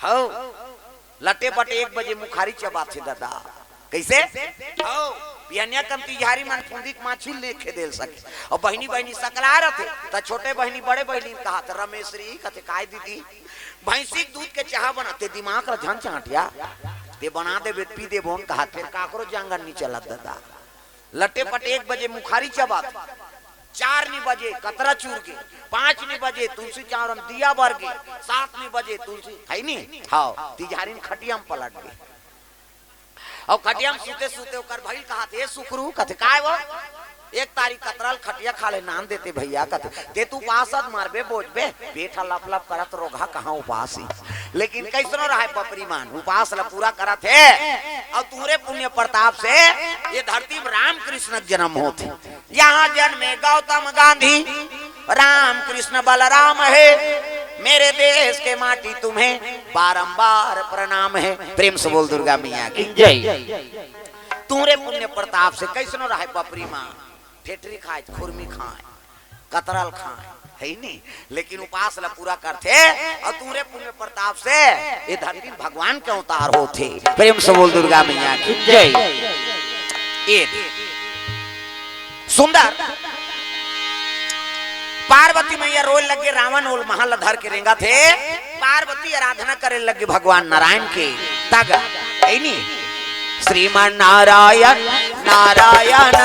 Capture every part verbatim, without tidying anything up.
हव, लटे पटे एक बजे मुखारी चबाथे ददा। कइसे? हव, बिहनिया कमती झारी मन फुंदी के माछी ले खेदेल सके। अउ बहिनी बहिनी सकला रथे, त छोटे बहिनी बड़े बहिनी कहाथे, रमेसरी कथे, "काय दीदी?" "भैंसी के दूध के चाहा बनाथे, दिमाग ल झन चांटिया, ते बना देबे, पी देबोन," कहाथे, फेर काकरो जांगर नी चलत ददा। लटे पटे एक बजे मुखारी चबाथे, चार नी बजे कतरा चूर गे, पांच नी बजे तुलसी चौरा म दिया बर गे, सात नी बजे तुलसी, हइ नी? हव, तिजहारी म खटिया म पलट गे। अउ खटिया म सुते सुते ओकर भइल कहाथे, "ए सुकरू," कथे, "काय वो?" "एक तारी कतरा ल खटिया खाल्हे नान देते भइया," कथे, "ते तो उपास अस मरबे बोजबे, पेट ह लप लप करत रोगहा कहाँ उपास ही।" लेकिन कइसनो रहय बपरी मन, उपास ल पूरा करत हे। अउ तुंहरे पुण्य प्रताप से ये धरती म रामकृष्ण के जनम होथे। यहाँ जन्मे गौतम गांधी, रामकृष्ण बलराम हे, मेरे देश के माटी तुम्हें बारंबार प्रणाम हे। प्रेम से बोल दुर्गा मैया की। जय। तुंहरे पुण्य प्रताप से कइसनो रहय बपरी मन, ठेठरी खाय, खुरमी खाय, कतरा ल खाय, हइ नी? लेकिन उपास ल पूरा करथे, अउ तुंहरे पुण्य प्रताप से ये धरती म भगवान के अवतार होथे। प्रेम से बोल दुर्गा मैया की। जय। ये दे। सुंदर। पार्वती मैया रोय लगे, रावण ओल महल ल धर के रेंगत हे। पार्वती आराधना करे लगे भगवान नारायण के। तग, हइ नी? श्रीमन नारायण, नारायण,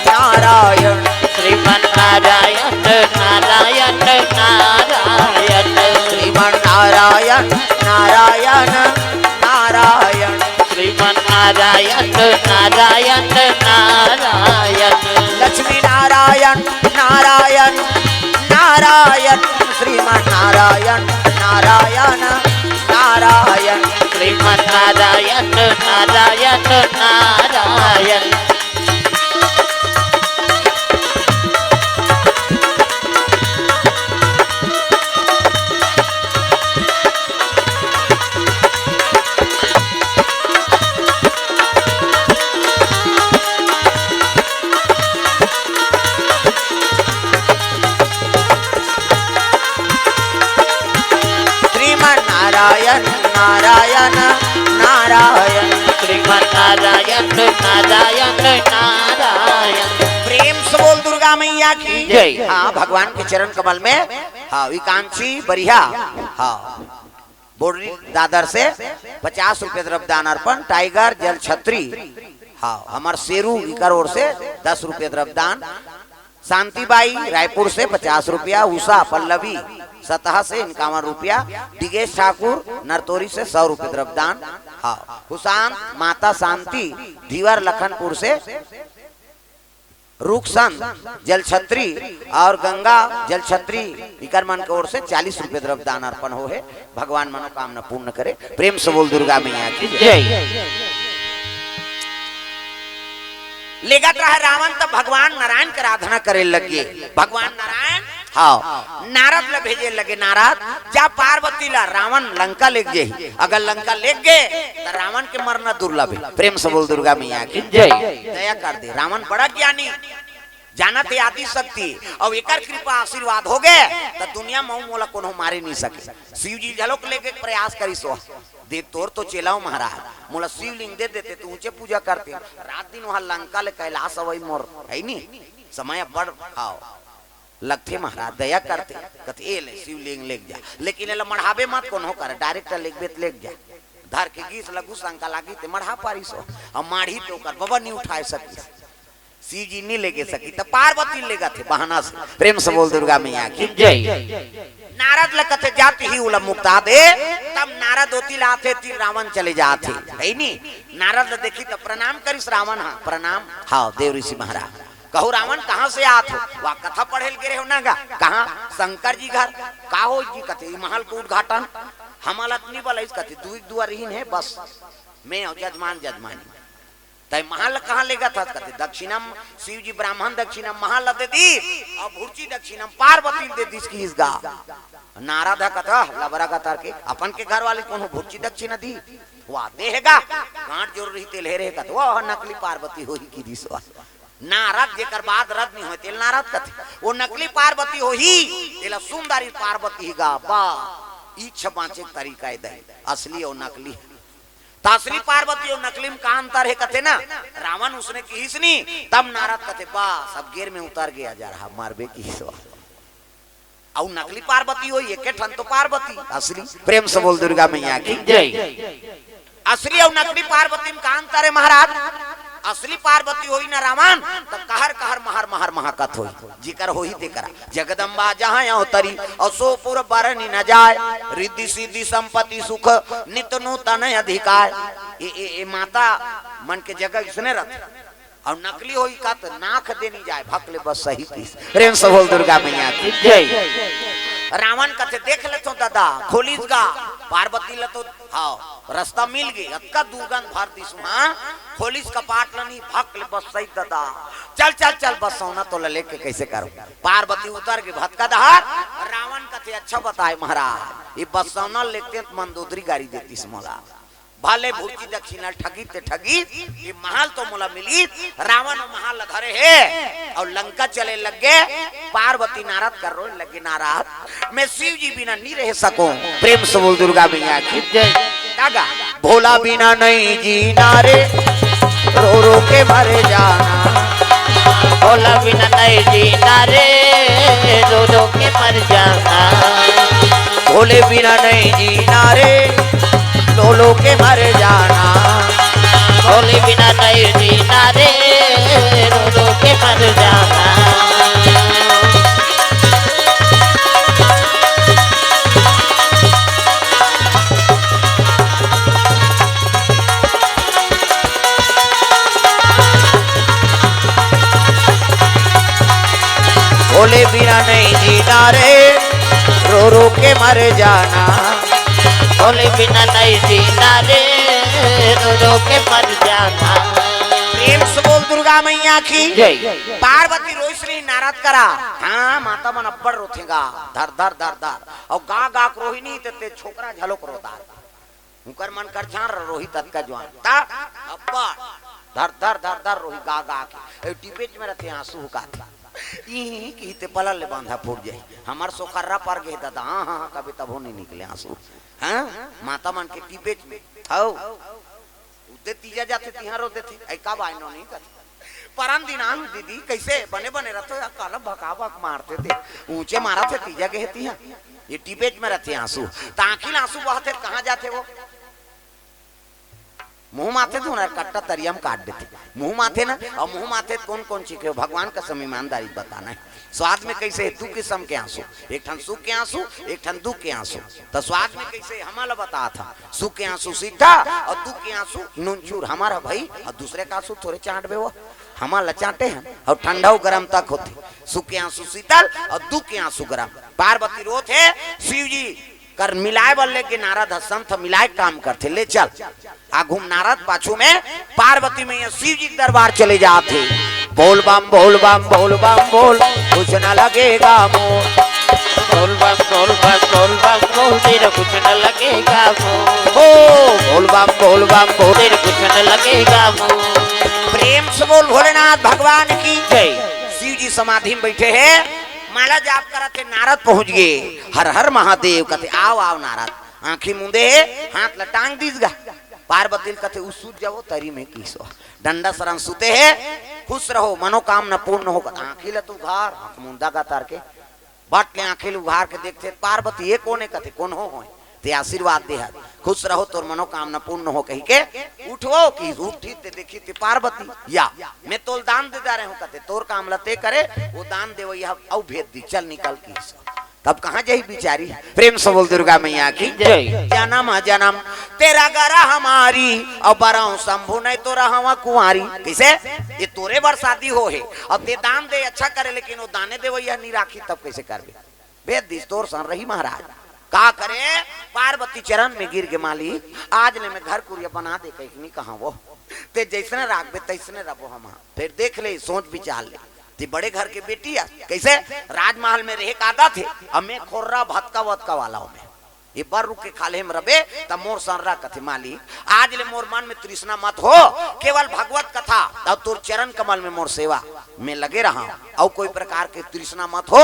नारायण। श्रीमन नारायण, नारायण, नारायण। श्रीमन नारायण, नारायण, नारायण। श्रीमन नारायण, नारायण, नारायण। लक्ष्मी नारायण, नारायण, नारायण। श्रीमन नारायण, नारायण, नारायण। श्रीमन नारायण, नारायण, नारायण। श्रीमन नारायण, नारायण, नारायण। श्रीमन नारायण, नारायण, नारायण। प्रेम से बोल दुर्गा मैया की। जय। हाँ, भगवान के चरण कमल में। हाँ, विकांक्षी बढ़िया। हाँ, बोर्डी दादर से पचास रुपये द्रव्य दान अर्पण, टाइगर जल छत्री। हाँ, हमर शेरू इकर ओर से दस रुपये द्रव्य दान। शांति बाई रायपुर से पचास रुपया, उषा पल्लवी सतहा से इक्यावन रुपया, डिगेश ठाकुर नरतोरी से सौ रुपये द्रव्य दान। हाँ, हुसान माता शांति धीवर लखनपुर से रुखसंद जल छत्री और गंगा जल छत्री इकर मन के ओर से चालीस रुपये द्रव्य दान अर्पण हो हे। भगवान मनोकामना पूर्ण करे। प्रेम से बोल दुर्गा मैया की जय। जय। लेगत रहा रावण त भगवान नारायण के आराधना करे लगे। भगवान नारायण, हाँ, नारद ल भेजे लगे, "नारद, जा पार्वती ला रावण लंका लेग जाही, अगर लंका लेग गे त रावण के मरना दुर्लभ हे।" प्रेम से बोल दुर्गा मैया की जय। दया कर दे, रावण बड़ा ज्ञानी, जानत हे आदि शक्ति, अउ एकर कृपा आशीर्वाद हो गे त दुनिया म मोला कोनो मारे नहीं सके। शिव जी घलोक लेके प्रयास करिस हो, "दे तोर तो चेला हो महाराज, मोला शिवलिंग दे देते त ऊंचे पूजा करते, रात दिन वहां लंका ले कैलाश अवई मोर, हइ नी? समय बड़, हाँ, लगथे महाराज, दया करते।" कथे, "ए ले शिवलिंग लेग जा, लेकिन एला मढ़ाबे मत कोनो कर, डायरेक्ट लेगबे त लेग जा।" धर के गीस लगू शंका लागी ते मढ़ा पारिस हो, अउ माढ़ी ते ओकर बबा नहीं उठाए सकिस। शिव जी नहीं लेगे सकी त पार्वती लेगथे बहाना से। प्रेम से बोल दुर्गा मैया की जय। नारद ल कथे, "जा तिही ओला मुक्ता दे।" तब नारद ओती ल आथे, ती रावण चले जाथे, हइ नी? नारद ल देखिस त प्रणाम करिस रावण, हाँ, "प्रणाम, हाँ, देव ऋषि महाराज।" "कहो रावण, कहाँ से आत हो?" "वाह, कथा पढ़े ल गे रहे हो ना गा।" "कहाँ?" "शंकर जी घर।" "का हो जी?" कथे, "ई महल के उद्घाटन।" "हमला त नहीं बलाइस।" कथे, "दुई दुआ रहीन हे बस, मैं अउ जजमान जजमानी।" "तय महल कहाँ लेगत हस?" कथे, "दक्षिणम शिव जी ब्राह्मण दक्षिणम महल ल दे दिस, अउ भुर्ची दक्षिणम पार्वती ल दे दिस किहिस गा।" नारद ह कथे, "लबरा गतर के, अपन के घर वाली कोनो भुर्ची दक्षिणा दी? वाह, देहे गा, गांठ जोर रही तेल हे रे।" कथे, "वो नकली पार्वती होही किहिस वा।" नारद जेकर बाद रद नहीं होय, तेल नारद कथे, "वो नकली पार्वती होही, तेला सुंदरी पार्वती ही गा।" बा इच्छा बांचे के तरीका हे दई, असली अउ नकली। त असली पार्वती अउ नकली में का अंतर हे कथे ना, रावण उसने किहिस नी, तब नारद कथे, "बस, अब गेर में उतर गे, जा रहा, मारबे किहिस वा।" अउ नकली पार्वती होही, एके ठन तो पार्वती, असली। प्रेम से बोल दुर्गा मैया की। जय। असली अउ नकली पार्वती में का अंतर हे महाराज? असली पार्वती होही ना रावण, त कहर कहर महर महर महकत होही, जेकर होही तेकरा। जगदम्बा जहाँ अवतरी, अउ सो पुर बरनि न जाय, रिद्धि सिद्धि संपत्ति सुख, नित नूतन अधिकार। ए, ए, ए माता मन के जगह इसने रथे। अउ नकली होही का त नाक दे नी जाय, भक ले बस सही किहिस। प्रेम से बोल दुर्गा मैया की। जय। रावण कथे, "देख लेथों दादा, खोलिस गा, पार्वती ल तो, हाँ, रस्ता मिल गे, अतका दुर्गंध भर दिस, हाँ, खोलिस कपाट ल नी, भक ले बस सही दादा, चल, चल, चल, बस सौना तोला लेके कइसे करों?" पार्वती उतर गे भतका डहर, रावण कथे, "अच्छा बताय महाराज, ये बस सौना लेते त मंदोदरी गारी देतिस मोला।" भले भुर्जी दक्षिणा ल ठगिस ते ठगिस, ये महल तो मोला मिलिस। रावण वो महल ल धरे हे अउ लंका चले लगे। पार्वती नारद कर रोए लगे, "नारद, मैं शिव जी बिना नी रह सकों।" प्रेम से बोल दुर्गा मैया की। जय। का गा, "भोला बिना नहीं जीना रे, रो रो के मर जाना।" भोला बिना नहीं जीना रे, रो रो के मर जाना। भोले बिना नहीं जीना रे, लो लो के मर जाना। भोले बिना नहीं जीना रे, रो रो के मर जाना। भोले बिना नहीं जीना रे, रो रो के मर जाना। भोले बिना नहीं जीना रे, रो रो के मर जाना। प्रेम से बोल दुर्गा मैया की। जय। पार्वती रोइस नहीं नारद करा। हाँ, माता मन अब्बड़ रोथे गा, धर धर धर धर। अउ गा गा के रोही नहीं ते, ते छोकरा झलोक रोता। उंकर मन कर झार रोही ततका जुआन। ता अब्बड़ धर धर धर धर रोही गा गा के। ए टिपेच में रथे आंसू हुकाथे। ई किहिते पलल ले बांधा फूट जाही। हमर सोखर्रा पर गे दादा, हाँ, हाँ, हाँ, कभी तभो नहीं निकले आंसू। हाँ? माता मन के टिपेच में। हौ। उते तीजा जाथे, तिहां रो देथे। ऐ का बाय नो नहीं कथे। परन दिन आहूं दीदी, कइसे बने बने रथो या, काला भका भक मारथे ते। ऊंचे मारथे तीजा गे हे तिहां। ये टिपेच में रथे आंसू। त आंखी ल आंसू बहथे, कहां जाथे वो? मुंह माथे धुन कट्टा तरिया म काट देथे। मुंह माथे ना, अउ मुंह माथे कोन कोन चीखे हो? भगवान कसम ईमानदारी बताना हे। स्वाद में कइसे हे? दू किसम के आंसू, एक ठन सुख के आंसू, एक ठन दुख के आंसू। त स्वाद में कइसे हे? हमन ल बतात हंव, सुख के आंसू सीठा अउ दुख के आंसू नूनचूर। हमर ह भई, अउ दूसरे के आंसू थोरे चांटबे वो, हमन ल चांटे हन। अउ ठंडा अउ गरम तक होथे, सुख के आंसू शीतल अउ दुख के आंसू गरम। पार्वती रोत हे, शिव जी कर मिलाय बर लेगे, नारद ह संत मिलाय काम करथे, ले चल। आघू म नारद, पाछू में पार्वती मैया, शिव जी के दरबार चले जात हे। बोल बम, बोल बम, बोल बम, बोल, कुछ न लगेगा मोर। बोल बम, बोल बम, बोल बम, बोल, तेरा कुछ न लगेगा मोर। ओ, बोल बम, बोल बम, बोल, तेरा कुछ न लगेगा मोर। प्रेम से बोल भोलेनाथ भगवान की। जय। शिव जी समाधि में बैठे हे, माला जाप करत हे, नारद पहुंच गे। हर हर महादेव कथे, "आव, आव नारद।" आंखी मूंदे हे, हाथ ल टांग दीस गा। पार्वती ल कथे, "उ सूत जावो तरी में किहिस वा।" डंडा सरन सूते हे, "खुश रहो, मनोकामना पूर्ण होगा।" आंखी ल तो उघार, हाथ मूंदा गा तार के। बट ले आंखी ल उघार के देखथे, "पार्वती, ये कोन हे?" कथे, "कोन हो होय?" ते आशीर्वाद दे हर, "खुश रहो, तोर मनोकामना पूर्ण हो" कहि के उठवो किहिस, उठी ते देखी ते पार्वती, "या, मैं तोल दान दे डारे हंव" कथे, "तोर काम ल ते करे, वो दान देवइया अउ भेज दी, चल निकल" किहिस। तब कहां जाही बिचारी? प्रेम से बोल दुर्गा मैया की। जय। "जनम जनम तेरा गरह मारी, अउ बरहूं शंभु नहीं तो रहंव कुंवारी।" कइसे? ये तोरे बर शादी हो हे, अउ ते दान दे अच्छा करे, लेकिन वो दाने देवइया नहीं राखी, तब कइसे करबे? भेज दिस तोर सन रही महाराज। का करे? पार्वती चरण में गिर गे, "मालिक, आज ले मैं घर कुरिया बना दे कहिके नहीं कहां वो। ते जइसने राखबे तइसने रहबो हम।" फेर देख ले, सोच विचार ले। ते बड़े घर के बेटी अस। कइसे? राजमहल में रहे के आदत हे। अब मैं खोर्रा भतका वतका वाला हंव मैं। ये बर रुख के खाल्हे में रहबे, त मोर सन रह कथे, "मालिक, आज ले मोर मन में तृष्णा मत हो, केवल भगवत कथा अउ तोर चरण कमल में मोर सेवा।" में लगे रहा, अउ कोई प्रकार के तृष्णा मत हो।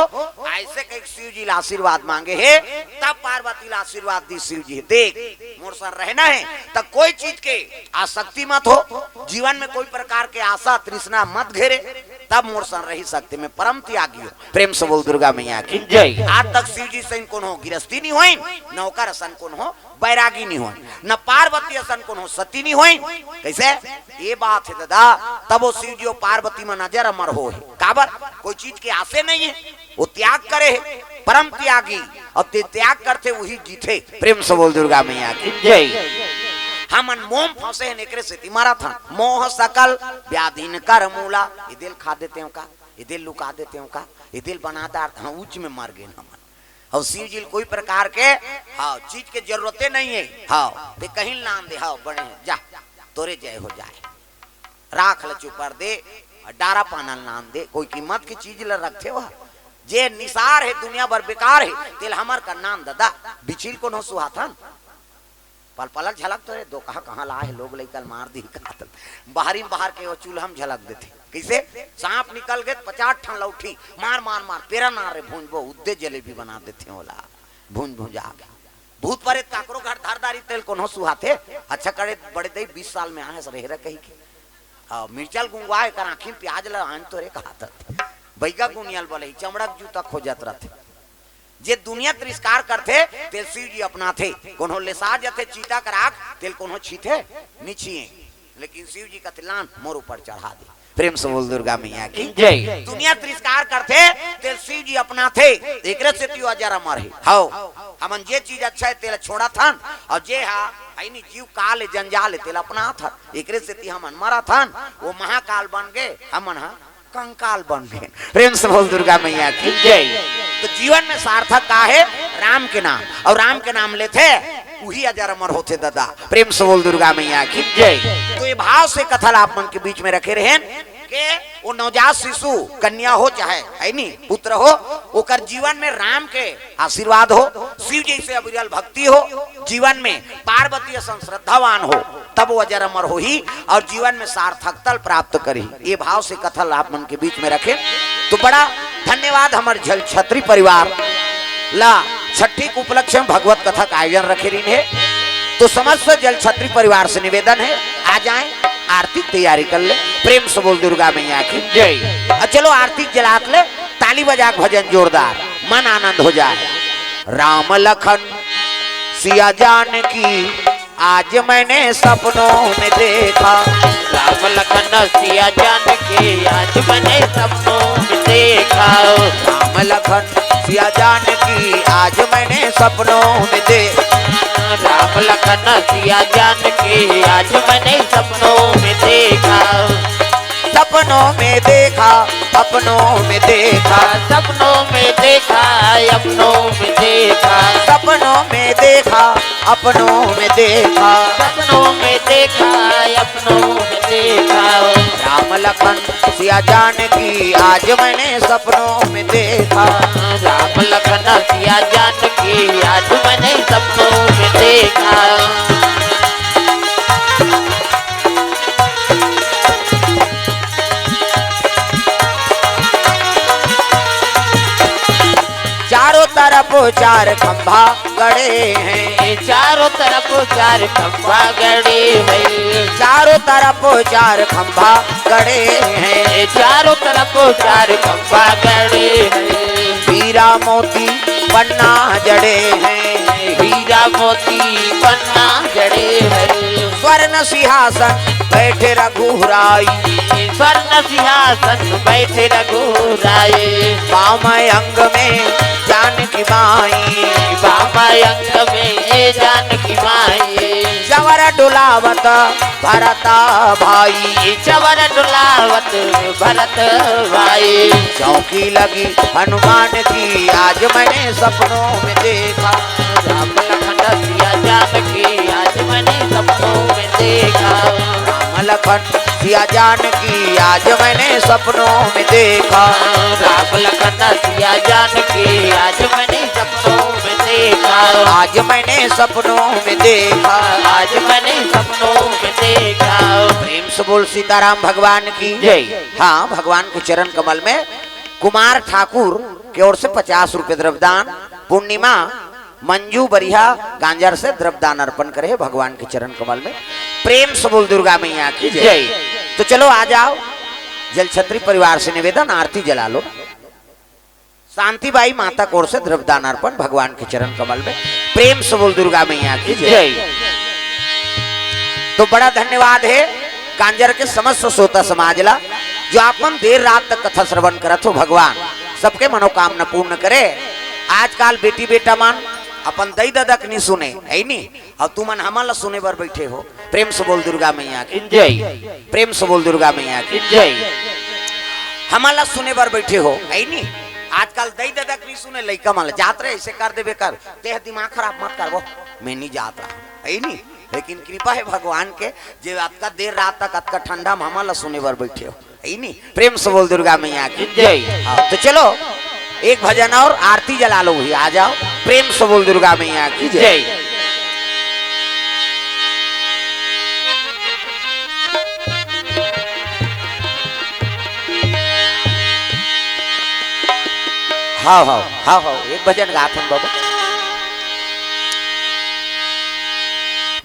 ऐसे कहिके शिव जी ला आशीर्वाद मांगे हे, तब पार्वती ला आशीर्वाद दी शिव जी, देख, मोर संग रहना हे, त कोई चीज के आसक्ति मत हो, जीवन में कोई प्रकार के आशा तृष्णा मत घेरे, तब मोर संग रहि सकते, मैं परम त्यागी हूँ। प्रेम से बोल दुर्गा मैया की जय। आज तक शिव जी सैन कोनो गिरस्ती नहीं होइन, न ओकर असन कोनो बैरागी नहीं होइन, न पार्वती असन कोनो सती नहीं होइन। कैसे? ये बात हे दादा, तब वो शिव जी अउ पार्वती मन अजर अमर हो हे। काबर? कोई चीज के आसे नहीं हे, वो त्याग करे हे, परम त्यागी। अउ ते त्याग करथे, वही जीथे। प्रेम से बोल दुर्गा मैया की जय। हमन मोह फंसे हन, एकरे सेती मरत हन। मोह सकल व्याधिन कर मूला। ये दिल खा देते हो का? ये दिल लुका देते हो का? ये दिल बना डार, हाँ, उच में मर गए हमन। अउ शिव जी ल कोई प्रकार के, हाँ, चीज के जरूरते नहीं हे। हाँ, ते कहीं नाम दे, हाँ, बने हे, जा, तोरे जय हो जाए। राख ल चुपर दे, अउ डारा पाना ल नाम दे, कोई कीमत के चीज ल रखथे वह। जे निसार हे, दुनिया भर बेकार हे, तेल हमर का नाम ददा, बिछिल कोनो सुहाथन। पल पलक झलक तो रे, दो कहा कहाँ ला हे, लोग लइका ल मार दी कहा त। बाहरी में बाहर के वो चूल्हा में झलक देथे। कैसे? सांप निकल गए, पचास ठन लौठी, मार, मार, मार, पेरा ना रे भूंजबो, उद्दे जलेबी बना देथे ओला, भूंज भूंजा के। भूत परेत काकरो घर धर दारी तेल कोनो सुहाथे, अच्छा करे बड़े दई बीस साल में आए रहे रह कही के। आ, मिर्चा ल गुंगवा एकर आँखी में प्याज ल आन तो रे कहा त। बैगा गुनियल बोले, चमड़क जूता खोजत रहथे। जे दुनिया तिरस्कार करथे, तेल शिव जी अपनाथे। कोनो लेसा जथे चीता कर आग, तेल कोनो छीथे, नी छिए। लेकिन शिव जी कथे, "लान, मोर ऊपर चढ़ा दे।" प्रेम से बोल दुर्गा मैया की जय। दुनिया तिरस्कार करथे, तेल शिव जी अपनाथे। एकरे सेती वो अजर अमर हे। हव, हमन जे चीज अच्छा हे, तेला छोड़त हन, अउ जे हा, है नी, जीव काल हे, जंजाल हे, तेला अपनात हन। एकरे सेती हमन मरत हन, वो महाकाल बन गे, हमन हा कंकाल बन गए। प्रेम से बोल दुर्गा मैया की जय। तो जीवन में सार्थक का हे? राम के नाम। अउ राम के नाम लेथे, उही अजर अमर होथे दादा। प्रेम से बोल दुर्गा मैया की जय। तो ये भाव से कथा ला आप मन के बीच में रखे रहेन के वो नवजात शिशु, कन्या हो चाहे, है नी, पुत्र हो, ओकर जीवन में राम के आशीर्वाद हो, शिव जैसे अविरल भक्ति हो, जीवन में पार्वती असन श्रद्धावान हो, तब वो अजर अमर होही अउ जीवन में सार्थकता ल प्राप्त करही। ये भाव से कथा ला आप मन के बीच में रखे तो बड़ा धन्यवाद। हमर जल छत्री परिवार ला छठी के उपलक्ष्य में भगवत कथा का आयोजन रखे रहिन हे, तो समस्त जल छत्री परिवार से निवेदन हे, आ जाए, आरती की तैयारी कर ले। प्रेम से बोल दुर्गा मैया की जय। अउ चलो आरती जलात ले, ताली बजा के भजन जोरदार, मन आनंद हो जाए। राम लखन सिया जानकी आज मैंने सपनों में देखा। राम लखन सिया जानकी आज मैंने सपनों में देखा। राम लखन सिया जानकी आज मैंने सपनों में देखा। राम लखन सिया जानकी आज मैंने सपनों में देखा। सपनों में देखा, अपनों में देखा। सपनों में देखा, अपनों में देखा। सपनों में देखा, अपनों में देखा। सपनों में देखा, अपनों में देखा। राम लखन सिया जानकी आज मैंने सपनों में देखा। राम लखन सिया जानकी आज मैंने सपनों में देखा। चारों तरफ चार खंभा गड़े हैं। चारों तरफ चार खंभा गड़े हैं। चारों तरफ चार खंभा गड़े हैं। चारों तरफ चार खंभा गड़े हैं। हीरा मोती पन्ना जड़े हैं। हीरा मोती पन्ना जड़े हैं। स्वर्ण सिंहासन बैठे रघुराई। स्वर्ण सिंहासन बैठे रघुराई। बाम अंग में जानकी माई। बाम अंग में जानकी माई। चवर डुलावत भरत भाई। चवर डुलावत भरत भाई। चौकी लगी हनुमान की आज मैंने सपनों में देखा। राम लखन सिया जानकी आज मैंने सपनों में देखा। राम लखन सिया जानकी आज मैंने सपनों में देखा। राम लखन सिया जानकी आज मैंने सपनों में देखा। आज मैंने सपनों में देखा। आज मैंने सपनों में देखा। प्रेम से बोल सीताराम भगवान की जय। हाँ, भगवान के चरण कमल में कुमार ठाकुर के ओर से पचास रुपए द्रव्यदान, पूर्णिमा मंजू बरिहा गांजर से द्रव्यदान अर्पण करे हे भगवान के चरण कमल में। प्रेम से बोल दुर्गा मैया की जय। जय। तो चलो आ जाओ, जल छत्री परिवार से निवेदन, आरती जला लो। शांति बाई माता कोर से द्रव्यदान अर्पण भगवान के चरण कमल में। प्रेम से बोल दुर्गा मैया की जय। जय। तो बड़ा धन्यवाद हे गांजर के समस्त श्रोता समाज ला, जो आप मन देर रात तक कथा श्रवण करत हो। भगवान सबके मनोकामना पूर्ण करे। आजकल बेटी बेटा मन अपन दई ददा के नी सुने, हे नी? अउ तुमन हमन ला सुने बर बइठे हो। प्रेम से बोल दुर्गा मैया की जय। प्रेम से बोल दुर्गा मैया की जय। हमन ला सुने बर बइठे हो, हे नी? आजकल दई ददा के नी सुने लइका मन ला, जात रहे, अइसे कर देबे कर, तेह दिमाग खराब मत कर, वो मैं नी जात रहा, हे नी? लेकिन कृपा हे भगवान के, जे अतका देर रात तक अतका ठंडा में हमन ला सुने बर बइठे हो, हे नी? प्रेम से बोल दुर्गा मैया की जय। हाँ, तो चलो एक भजन और आरती जला लो, भी आ जाओ। प्रेम से बोल दुर्गा मैया की जय। जय। हाँ, हाँ, हाँ, हाँ, एक भजन गात हन बाबा।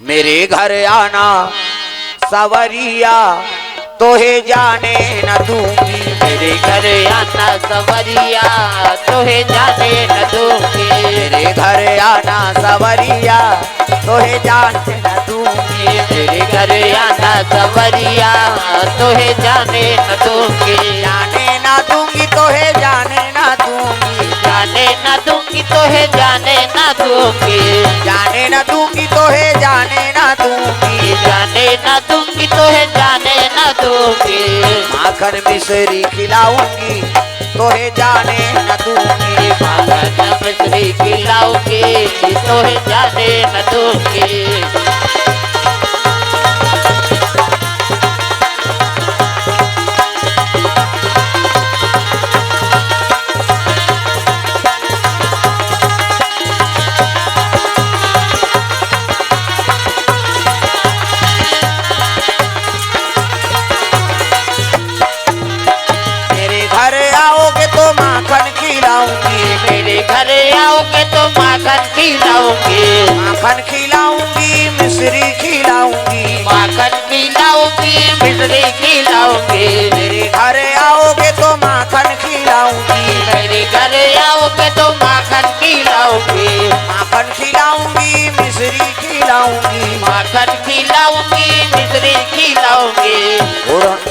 मेरे घर आना सवरिया, तोहे जाने न दूंगी। मेरे घर आना सवरिया, तोहे जाने न दूंगी। मेरे घर आना सवरिया, तोहे जाने न दूंगी। मेरे घर आना सवरिया, तोहे जाने न दूंगी। जाने न दूंगी, तोहे जाने न दूंगी। जाने न दूंगी, तोहे जाने न दूंगी। जाने न दूंगी, तोहे जाने न दूंगी। जाने न दूंगी, तोहे जाने न दूंगी। माखन मिश्री खिलाऊंगी, तोहे जाने न दूंगी। माखन मिश्री खिलाऊंगी, तोहे जाने न दूंगी। मेरे घर आओगे तो माखन खिलाऊंगी। मेरे घर आओगे तो माखन खिलाऊंगी। माखन खिलाऊंगी, मिश्री खिलाऊंगी। माखन खिलाऊंगी, मिश्री खिलाऊंगी। मेरे घर आओगे तो माखन खिलाऊंगी। मेरे घर आओगे तो माखन खिलाऊंगी। माखन खिलाऊंगी, मिश्री खिलाऊंगी। माखन खिलाऊंगी, मिश्री खिलाऊंगी। और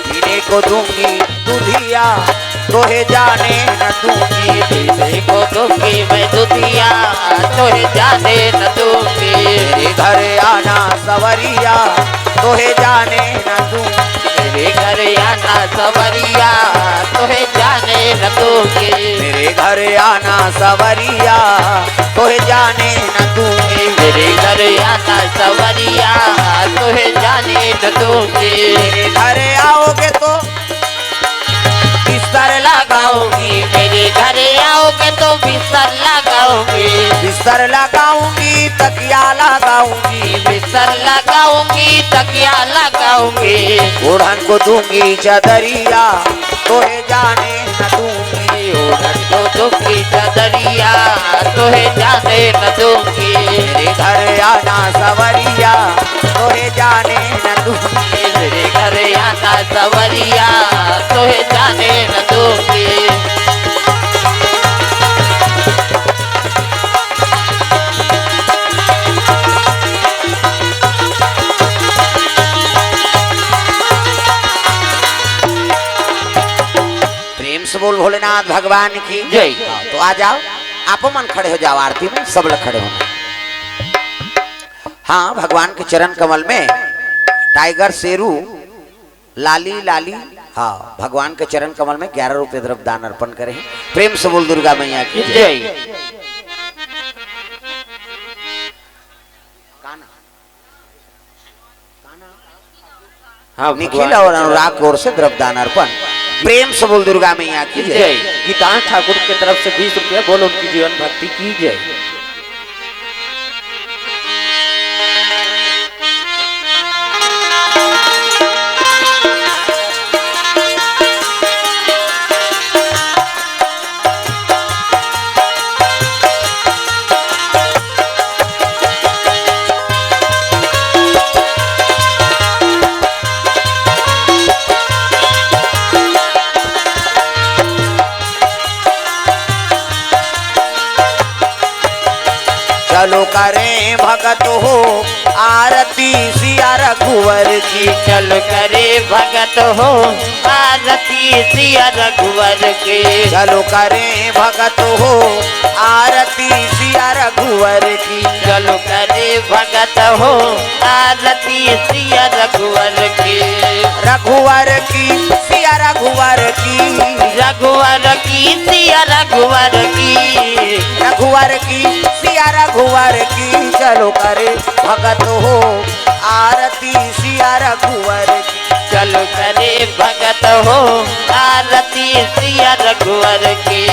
पीने को दूंगी दूधिया, तोहे जाने न दूंगी। पीने को दूंगी मैं दूधिया, तोहे जाने न दूंगी। मेरे घर आना सवरिया, तोहे जाने न दूंगी। मेरे घर आना सवरिया, तोहे जाने न दूंगी। मेरे घर आना सवरिया, तोहे जाने न दूंगी। मेरे घर आना सवरिया, तोहे जाने न दूंगी। मेरे घर आओगे तो बिस्तर लगाऊंगी। मेरे घर आओगे तो बिस्तर लगाऊंगी। बिस्तर लगाऊंगी, तकिया लगाऊंगी। बिस्तर लगाऊंगी, तकिया लगाऊंगी। ओढ़न को दूंगी चादरिया, तोहे जाने न दूंगी। ओढ़न को दूंगी चादरिया, तोहे जाने न दूंगी। मेरे घर आना सवरिया, तोहे जाने न दूंगी। मेरे घर आना सवरिया, तोहे जाने न दूंगी। प्रेम से बोल भोलेनाथ भगवान की जय। हाँ, तो आ जाओ, आप मन खड़े हो जाओ, आरती में सब लोग खड़े होना। हाँ, भगवान के चरण कमल में टाइगर शेरू लाली लाली, हाँ, भगवान के चरण कमल में ग्यारह रुपये द्रव्य दान अर्पण करे हैं। प्रेम से बोल दुर्गा मैया की जय। जय। काना। हाँ, निखिल भगवान और के अनुराग की ओर से द्रव्य दान अर्पण। प्रेम से बोल दुर्गा मैया की जय। जय। गीतांश ठाकुर की तरफ से बीस रुपया, बोल उनकी जीवन भक्ति की जय। करें भगत हो आरती सिया रघुवर की। चल करे भगत हो आरती सिया रघुवर के। चलो करें भगत हो आरती सिया रघुवर की। चलो करे भगत हो आरती सिया रघुवर के। रघुवर की सिया रघुवर की। रघुवर की सिया रघुवर की। रघुवर की सिया रघुवर की। चलो करे भगत हो आरती सिया रघुवर की। चलो करे भगत हो आरती सिया रघुवर की।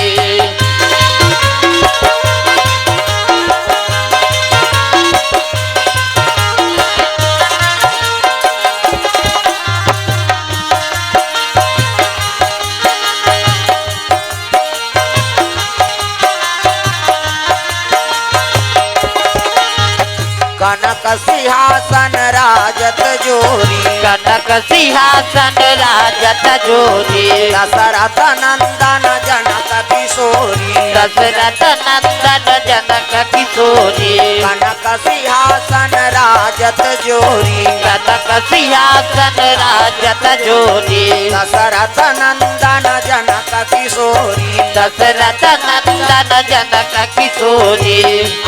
कनक सिंहासन राजत जोरी। कनक सिंहासन राजत जोरी। दशरथ नंदन जनक किशोरी। दशरथ नंदन जनक किशोरी। कनक सिंहासन राजत जोरी। कनक सिंहासन राजत जोरी। दशरथ नंदन जनक किशोरी। दशरथ नंदन जनक किशोरी।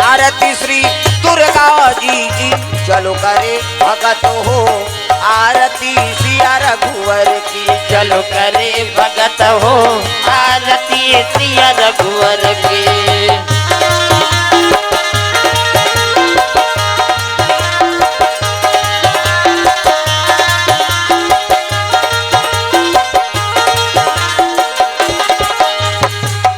आरती श्री दुर्गा जी की। चलो करे भगत हो आरती सिया रघुवर की। चलो करे भगत हो आरती सिया रघुवर की।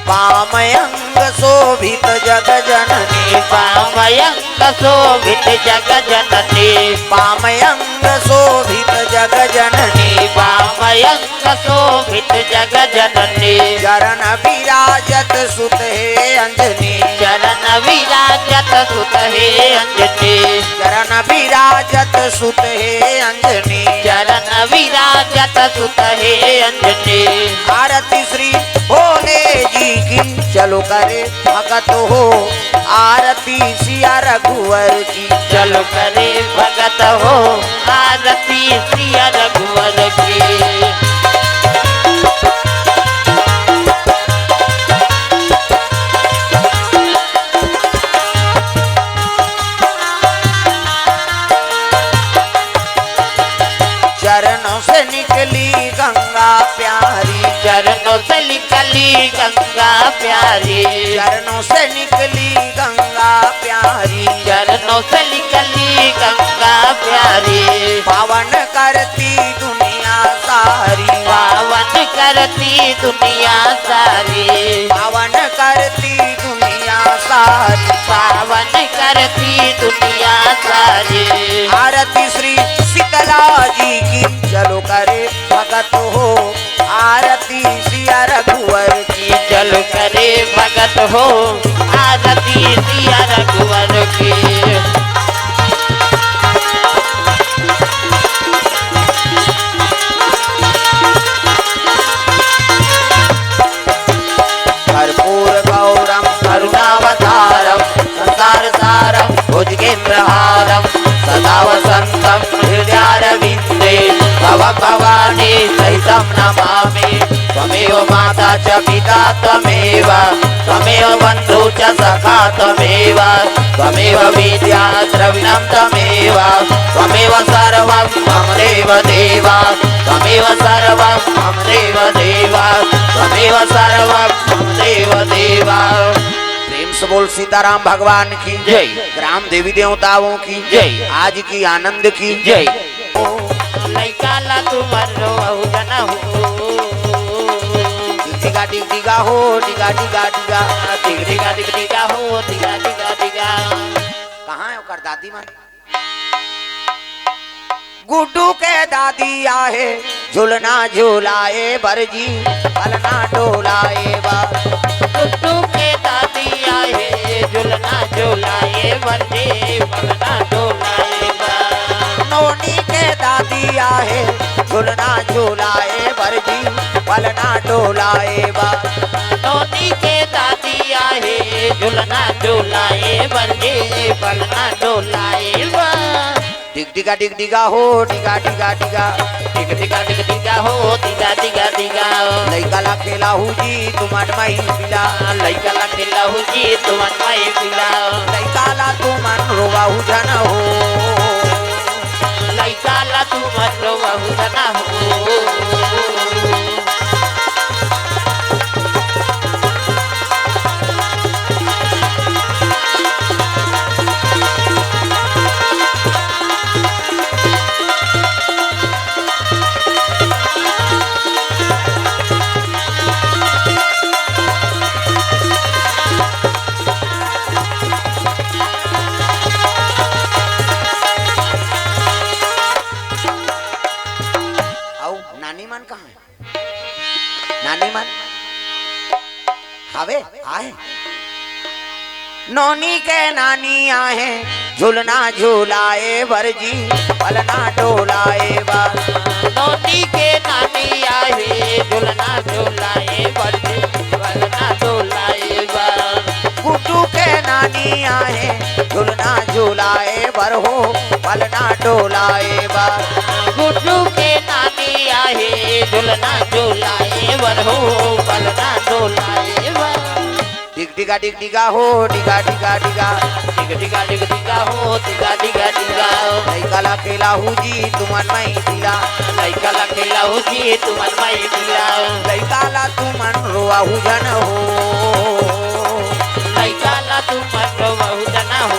वाम अंग शोभित जग जननी। वाम अंग शोभित जग जननी। वाम अंग शोभित जग जननी। वाम अंग शोभित जग जननी। चरण विराजत सुत हे अंजनी। चरण विराजत सुत हे अंजनी। चरण विराजत सुत हे अंजनी। चरण विराजत सुत हे अंजनी। आरती श्री भोले जी की। चलो करे भगत हो आरती सिया रघुवर की। चलो करे भगत हो आरती सिया रघुवर की। चरणों से निकली गंगा प्यारी। चरणों से निकली गंगा प्यारी। चरणों से निकली गंगा प्यारी। चरणों से निकली गंगा प्यारी। पावन करती दुनिया सारी। पावन करती दुनिया सारी। पावन करती दुनिया सारी। पावन करती दुनिया सारी। आरती श्री शीतला जी की। चलो करे भगत हो आरती सिया रघुवर की। चलो करे भगत हो आरती सिया रघुवर की। कर्पूर गौरम करुणावतारम संसार सारम भुजगेंद्रहारम सदा वसंतम हृदयारविंदे भव भवानी सहितं नमामि। त्वमेव माता च पिता त्वमेव, त्वमेव बंधु च सखा त्वमेव, त्वमेव विद्या द्रविणं त्वमेव, त्वमेव सर्वं मम देव देव, त्वमेव सर्वं मम देव देव, त्वमेव सर्वं मम देव देव। प्रेम से बोल सीताराम भगवान की जय। ग्राम देवी देवताओं की जय। आज की आनंद की जय। लइका ला तुमन रोवहु जनहु। डिगा डिग डिगा हो, डिगा डिगा डिगा। डिग डिगा डिग डिगा हो, डिगा डिगा डिगा। कहाँ हे ओकर दादी मन? गुड्डू के दादी आहे, झुलना झुलाए बर जी, पलना डोलाए बर। गुड्डू के दादी आहे, झुलना झुलाए बर जी, पलना डोलाए बर। नोनी के दादी आहे, झुलना झुलाए बर जी, पलना डोलाए बर। नोनी के दादी आहे, झुलना झुलाए बर जी, पलना डोलाए बर। डिग डिगा डिग डिगा हो, डिगा डिगा डिगा। डिग डिगा डिग डिगा हो, डिगा डिगा डिगा। लइका ला खेलाहू जी तुमन मई पिला। लइका ला खेलाहू जी तुमन मई पिला। लइका ला तुमन रोवाहू झन हो। लइका ला तुमन रोवाहू झन हो। अउ नानी मन कहाँ हे? नानी मन हावे? आहे। नोनी के नानी आहे, झुलना झुलाए बर जी, पलना डोलाए बर। नोनी के नानी आहे, झुलना झुलाए बर जी, पलना डोलाए बर। गुड्डू के नानी आहे, झुलना झुलाए बर हो, पलना डोलाए बर। गुड्डू के नानी आहे, झुलना झुलाए बर हो, पलना डोलाए बर। डिग डिगा डिग डिगा हो, डिगा डिगा डिगा। डिग डिगा डिग डिगा हो, डिगा डिगा डिगा। लइका ला खेलाहू जी तुमन मई पिला। लइका ला खेलाहू जी तुमन मई पिला। लइका ला तुमन रोवाहू झन हो। लइका ला तुमन रोवाहू झन हो।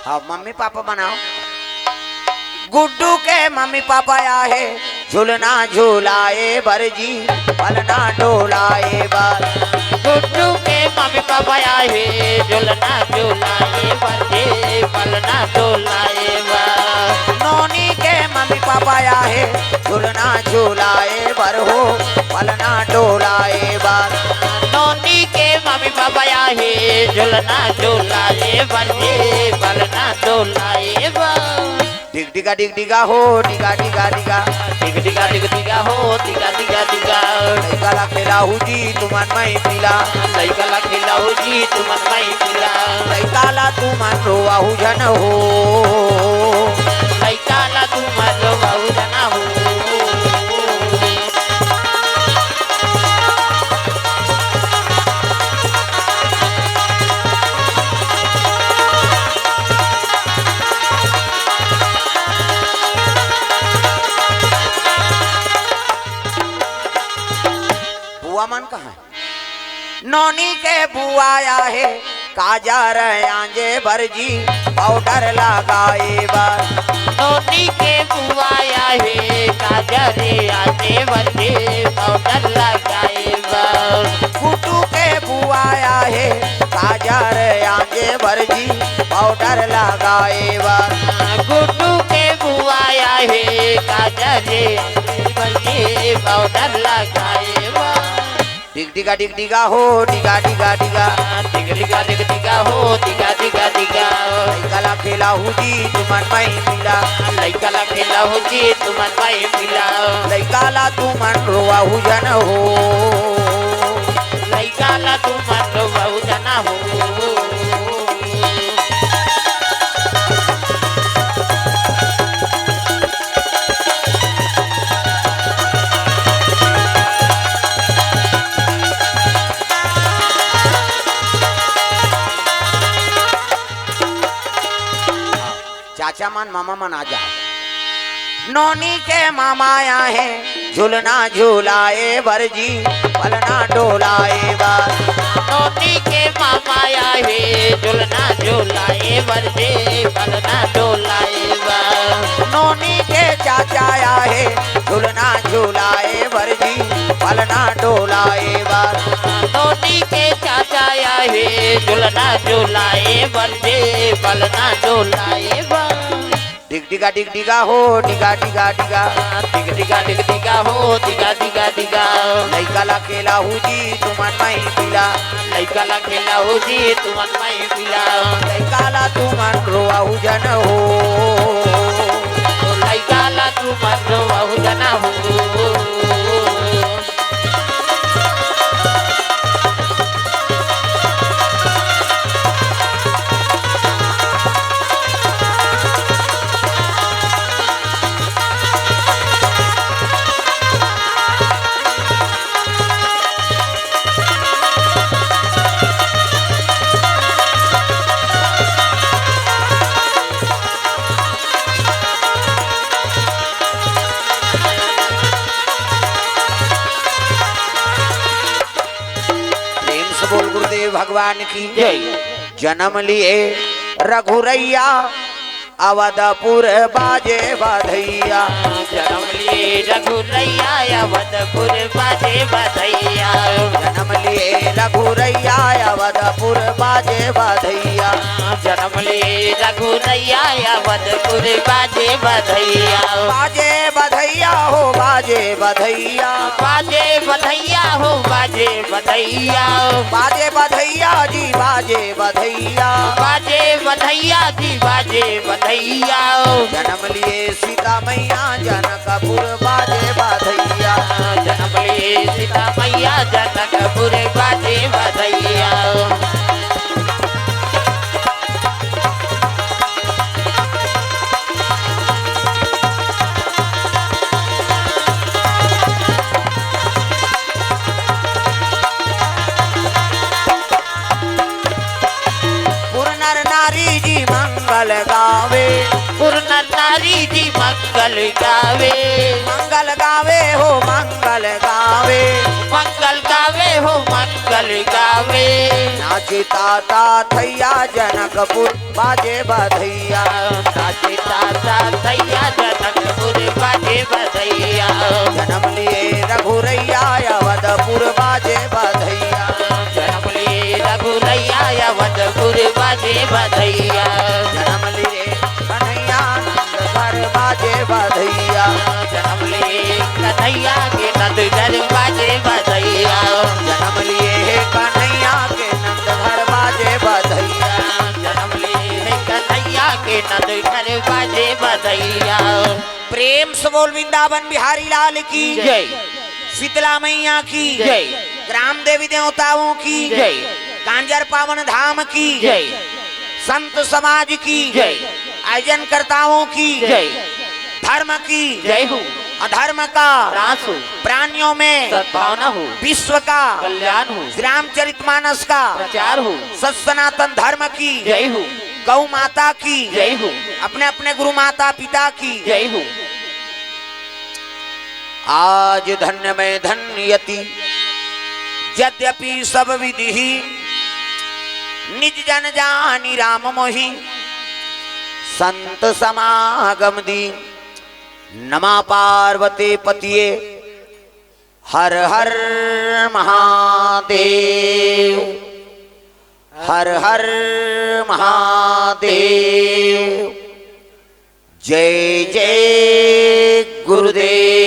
हाँ, मम्मी पापा बनाओ। गुड्डू के मम्मी पापा आहे, झुलना झुलाए बर जी, पलना डोलाए बर। गुड्डू के मम्मी पापा आहे, झुलना झुलाए बर जी, पलना डोलाए बर। नोनी के मम्मी पापा आहे, झुलना झुलाए बर हो, पलना डोलाए बर। नोनी के मम्मी पापा आहे, झुलना झुलाए बर जी, पलना डोलाए बर। डिग डिगा डिग डिगा हो, डिगा डिगा डिगा। डिग डिगा डिग डिगा हो, डिगा डिगा डिगा। लइका ला खेलाहू जी तुमन मई पिला। लइका ला खेलाहू जी तुमन मई पिला। लइका ला तुमन रोवाहू झन हो। लइका ला तुमन रोवाहू झन हो। बुआ मन कहाँ? नोनी के बुआ आहे, काजर आंजे बर जी, पाउडर लगाए बर। नोनी के बुआ आहे, काजर आंजे बर जी, पाउडर लगाए बर। गुड्डू के बुआ आहे, काजर आंजे बर जी, पाउडर लगाए बर। गुड्डू के बुआ आहे, काजर आंजे बर जी, पाउडर लगाए बर। डिग डिगा डिग डिगा हो, डिगा डिगा डिगा। डिग डिगा डिग डिगा हो, डिगा डिगा डिगा। लइका ला खेलाहू जी तुमन मई पिला। लइका ला खेलाहू जी तुमन मई पिला। लइका ला तुमन रोवाहू झन हो। लइका ला तुमन रोवाहू झन हो। चाचा मन, मामा मन आ जा। नोनी के मामा आहे, झुलना झुलाए बर जी, पलना डोलाए बर। नोनी के मामा आहे, झुलना झुलाए बर जी, पलना डोलाए बर। नोनी के चाचा आहे, झुलना झुलाए बर जी, पलना डोलाए बर। नोनी झुलना झुलाए बर दे, बलना डोलाए बर। डिग डिगा डिग डिगा हो, डिगा डिगा डिगा। डिग डिगा डिग डिगा हो, डिगा डिगा डिगा। लइका ला खेलाहू जी तुमन मही पिला। लइका ला खेलाहू जी तुमन मही पिला। लइका ला तुमन रोआहू जन हो। लइका ला तुमन रोआहू जन हो। प्रेम से बोल गुरुदेव भगवान की। जय। जन्म लिए रघुरैया अवधपुर बाजे बधैया। जन्म लिए रघुरैया अवधपुर बाजे बधैया। जन्म लिए रघुरैया अवधपुर बाजे बधैया। जन्म लिए रघुरैया अवधपुर बाजे बधैया। बाजे बधैया हो बाजे बधैया। बाजे बधैया हो बाजे बधैया। बाजे बधैया जी बाजे बधैया। बाजे बधैया जी बाजे बधैया। जन्म लिए सीता मैया जनकपुर बाजे बधैया। जन्म लिए सीता मैया जनकपुर बाजे बधैया। पुर नर नारी जी मंगल गावे। पुर नर नारी जी मंगल गावे। मंगल गावे हो मंगल गावे। मंगल गावे हो मंगल गावे। नाचे ताता थैया जनकपुर बाजे बधैया। नाचे ताता थैया जनकपुर बाजे बधैया। जन्म लिए रघुरैया अवधपुर बाजे बधैया। जन्म लिए रघुरैया अवधपुर बाजे बधैया। जन्म लिए कन्हैया नंद घर बाजे बधैया। जन्म लिए कन्हैया के नंद घर बाजे बधैया। जन्म लिए हे कन्हैया के नंद घर बाजे बधैया। जन्म लिए हे कन्हैया के नंद घर बाजे बधैया। प्रेम से बोल वृंदावन बिहारी लाल की। जय। शीतला मैया की। जय। ग्राम देवी देवताओं की। जय। कांजर पावन धाम की। जय। संत समाज की। जय। आयोजनकर्ताओं की। जय। धर्म की। जय हो। अधर्म का। नाश हो। प्राणियों में। सद्भावना हो। विश्व का। कल्याण हो। श्री रामचरितमानस का। प्रचार हो। सत सनातन धर्म की। जय हो। गौ माता की। जय हो। अपने अपने गुरु माता पिता की। जय हो। आज धन्य मैं धन्य यति, यद्यपि सब विधि ही, निज जन जानी राम मोहि, संत समागम दी। नमा पार्वती पतिये, हर हर महादेव, हर हर महादेव। जय जय गुरुदेव।